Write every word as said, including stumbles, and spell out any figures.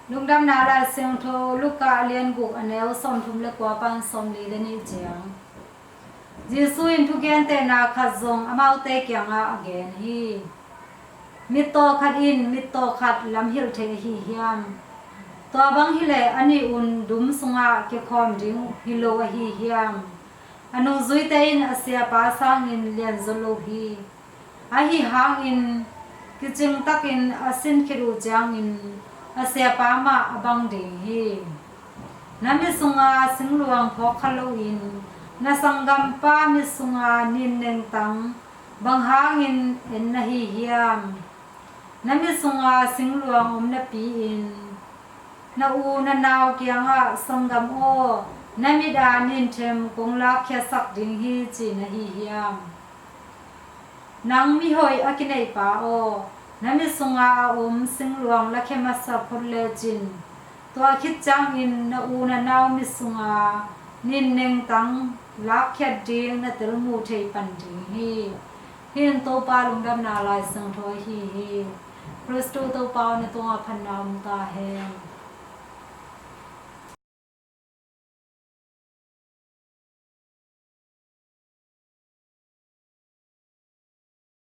Lungdamna Lai Siangtho Luka a lian guk, a neu sawmthum le kua pan sawmli le nih ciang. Jesu in thugentehna khat zong amaute kiangah a gen hi. Mittaw khat in mittaw khat lamhilh thei ahi hiam? Tua bang hileh a nih un dum sungah kikhawm ding hi lo ahi hiam? A nungzuite in a siapa sangin lianzaw lo hi. Ahi hangin kicing takin a sin khit uh ciangin a siapa mah a bang ding hi. Na mit sunga singluang phawk kha loin na sanggampa mit sunga nin nengtang bang hangin en na hi hiam? Na mit sunga singluang om napi-in na u na nau kiangah, "Sanggam aw, na mit a nin them kong lakkhiasak ding hi," ci na hi hiam? Nang mihoih a kineihpa aw, na mit sunga a om singluang lakhia masa phot lecin, tua khit ciangin na u na nau mit sunga nin nengtang lakkhiat ding na tel mu thei pan ding hi. Hih in Topa Lungdamna Lai Siangtho ahi hi. Khristu Topa aw, na tungah phatna om ta hen.